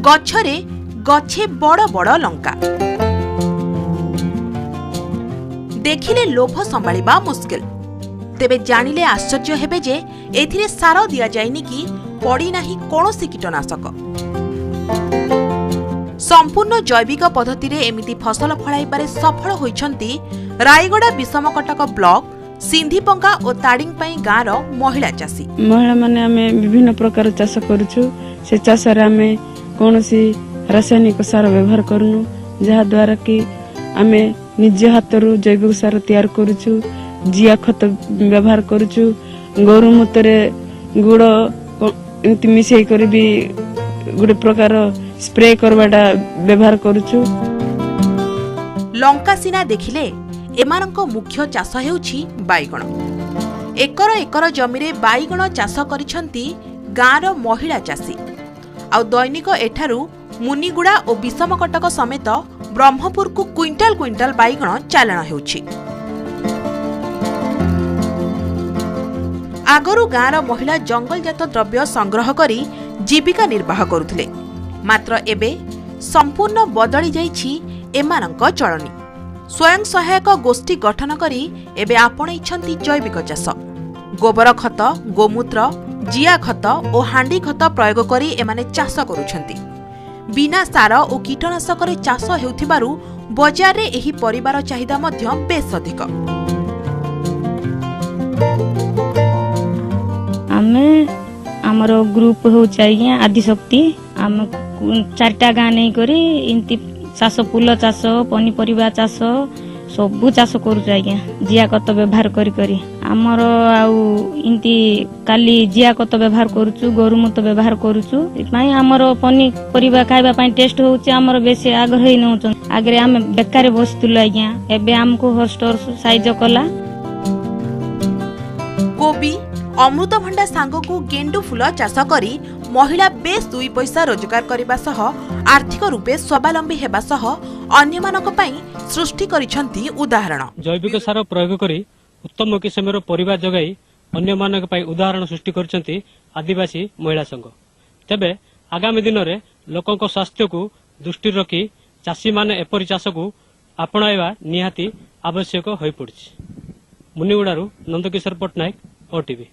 ଗଛରେ ଗଛେ ବଡ଼ ବଡ଼ ଲଙ୍କା ଦେଖିଲେ ଲୋଭ ସମ୍ଭାଳିବା ମୁସ୍କିଲ। ତେବେ ଜାଣିଲେ ଆଶ୍ଚର୍ଯ୍ୟ ହେବେ ଯେ ଏଥିରେ ସାର ଦିଆଯାଇନି କି ପଡ଼ିନାହିଁ କୌଣସି କୀଟନାଶକ। ସମ୍ପୂର୍ଣ୍ଣ ଜୈବିକ ପଦ୍ଧତିରେ ଏମିତି ଫସଲ ଫଳାଇବାରେ ସଫଳ ହୋଇଛନ୍ତି ରାୟଗଡ଼ା ବିଷମକଟକ ବ୍ଲକ ସିନ୍ଧିପଙ୍ଗା ଓ ତାଡ଼ିଙ୍ଗପାଇଁ ଗାଁର ମହିଳା ଚାଷୀ। ମହିଳାମାନେ ଆମେ ବିଭିନ୍ନ ପ୍ରକାର ଚାଷ କରୁଛୁ। ସେ ଚାଷରେ ଆମେ କୌଣସି ରାସାୟନିକ ସାର ବ୍ୟବହାର କରୁନୁ, ଯାହାଦ୍ୱାରା କି ଆମେ ନିଜ ହାତରୁ ଜୈବିକ ସାର ତିଆରି କରୁଛୁ, ଜିଆ ଖତ ବ୍ୟବହାର କରୁଛୁ, ଗୋରୁ ମୂତରେ ଗୁଡ଼ ଏମିତି ମିଶେଇ କରି ବି ଗୋଟେ ପ୍ରକାର ସ୍ପ୍ରେ କରିବାଟା ବ୍ୟବହାର କରୁଛୁ। ଲଙ୍କା ସିନା ଦେଖିଲେ, ଏମାନଙ୍କ ମୁଖ୍ୟ ଚାଷ ହେଉଛି ବାଇଗଣ। ଏକର ଏକର ଜମିରେ ବାଇଗଣ ଚାଷ କରିଛନ୍ତି ଗାଁର ମହିଳା ଚାଷୀ। ଆଉ ଦୈନିକ ଏଠାରୁ ମୁନିଗୁଡ଼ା ଓ ବିଷମକଟକ ସମେତ ବ୍ରହ୍ମପୁରକୁ କୁଇଣ୍ଟାଲ କୁଇଣ୍ଟାଲ ବାଇଗଣ ଚାଲାଣ ହେଉଛି। ଆଗରୁ ଗାଁର ମହିଳା ଜଙ୍ଗଲଜାତ ଦ୍ରବ୍ୟ ସଂଗ୍ରହ କରି ଜୀବିକା ନିର୍ବାହ କରୁଥିଲେ, ମାତ୍ର ଏବେ ସମ୍ପୂର୍ଣ୍ଣ ବଦଳି ଯାଇଛି ଏମାନଙ୍କ ଚଳଣି। ସ୍ୱୟଂ ସହାୟକ ଗୋଷ୍ଠୀ ଗଠନ କରି ଏବେ ଆପଣେଇଛନ୍ତି ଜୈବିକ ଚାଷ। ଗୋବର ଖତ, ଗୋମୂତ୍ର, ଜିଆ ଖତ ଓ ହାଣ୍ଡି ଖତ ପ୍ରୟୋଗ କରି ଏମାନେ ଚାଷ କରୁଛନ୍ତି। ବିନା ସାର ଓ କୀଟନାଶକରେ ଚାଷ ହେଉଥିବାରୁ ବଜାରରେ ଏହି ପରିବାର ଚାହିଦା ମଧ୍ୟ ବେଶ୍ ଅଧିକ। ଆମେ ଆମର ଗ୍ରୁପ ହେଉଛି ଆଜ୍ଞା ଆଦିଶକ୍ତି। ଆମେ 4ଟା ଗାଁ ନେଇକରି ଏମିତି ଚାଷ, ଫୁଲ ଚାଷ, ପନିପରିବା ଚାଷ, ସବୁ ଚାଷ କରୁଛୁ ଆଜ୍ଞା। ଜିଆ ଖତ ବ୍ୟବହାର କରି କରି ଆମର ଆଉ ଏମିତି କାଲି ଜିଆ ଖତ ବ୍ୟବହାର କରୁଛୁ, ଗୋରୁ ମୁତ ବ୍ୟବହାର କରୁଛୁ। ଏଥିପାଇଁ ଆମର ପନିପରିବା ଖାଇବା ପାଇଁ ଟେଷ୍ଟ ହଉଛି, ଆମର ବେଶୀ ଆଗ୍ରହୀ ନେଉଛନ୍ତି। ଆଗରେ ଆମେ ବେକାରେ ବସିଥିଲୁ ଆଜ୍ଞା, ଏବେ ଆମକୁ ହଷ୍ଟର ସାହାଯ୍ୟ କଲା। କୋବି, ଅମୃତଭଣ୍ଡା ସାଙ୍ଗକୁ ଗେଣ୍ଡୁ ଫୁଲ ଚାଷ କରି ମହିଳା ବେଶ୍ 2 ପଇସା ରୋଜଗାର କରିବା ସହ ଆର୍ଥିକ ରୂପେ ସ୍ୱାବଲମ୍ବୀ ହେବା ସହ ଅନ୍ୟମାନଙ୍କ ପାଇଁ ସୃଷ୍ଟି କରିଛନ୍ତି ଉଦାହରଣ। ଜୈବିକ ସାର ପ୍ରୟୋଗ କରି ଉତ୍ତମ କିସମର ପରିବା ଯୋଗାଇ ଅନ୍ୟମାନଙ୍କ ପାଇଁ ଉଦାହରଣ ସୃଷ୍ଟି କରିଛନ୍ତି ଆଦିବାସୀ ମହିଳା ସଂଘ। ତେବେ ଆଗାମୀ ଦିନରେ ଲୋକଙ୍କ ସ୍ୱାସ୍ଥ୍ୟକୁ ଦୃଷ୍ଟିରେ ରଖି ଚାଷୀମାନେ ଏପରି ଚାଷକୁ ଆପଣାଇବା ନିହାତି ଆବଶ୍ୟକ ହୋଇପଡ଼ିଛି। ମୁନିଗୁଡ଼ାରୁ ନନ୍ଦକିଶୋର ପଟ୍ଟନାୟକ, ଓଟିଭି।